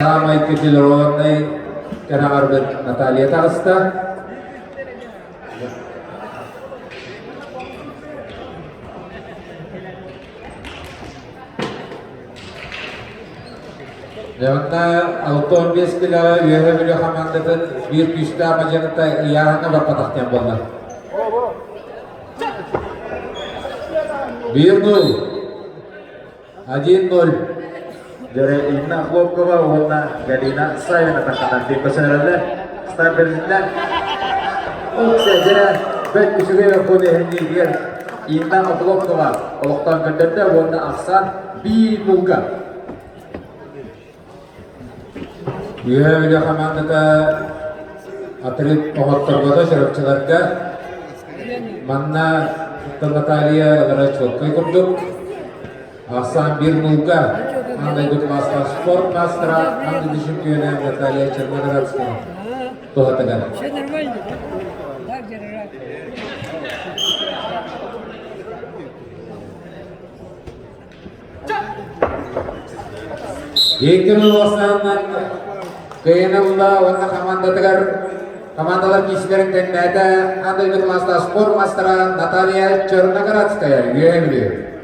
Саамай титулованнай кэрэҕэрбит Наталья таҕыста. Дьэ, 65 килоҕа Үөһээ Бүлүү хамаандатын биир күүстээх мадьаныта ыйааһыҥҥа баппатах диэн буолла. 1-0. 1-0. Дьөрө Инна Хлопкова уонна Галина Савина тахханан көсөрөллөр. Старт бэрилиннэ. Укса дьэрэ бэрт үчүгэй охуон эһэнниитигэр Инна Охлопкова олохтоон көрдөрдө уонна ахсаан биир нулга. Үөһээ Бүлүү хамаандата отряд оҥотторбото чурапчыларга. Манна Наталья ылара чуолкай курдук. Ахсаан биир нулга Анна Гутмастар спорт мастера Анна чемпиона Наталья Черноградская туһатыгар. Все нормально, да? Так держать. Икки Лосаннан кыайан ылла уонна командатыгар командалар киисилэрин тэҥнээтэ Андрей Мастер спорт мастера Наталья Черноградская үөһэ.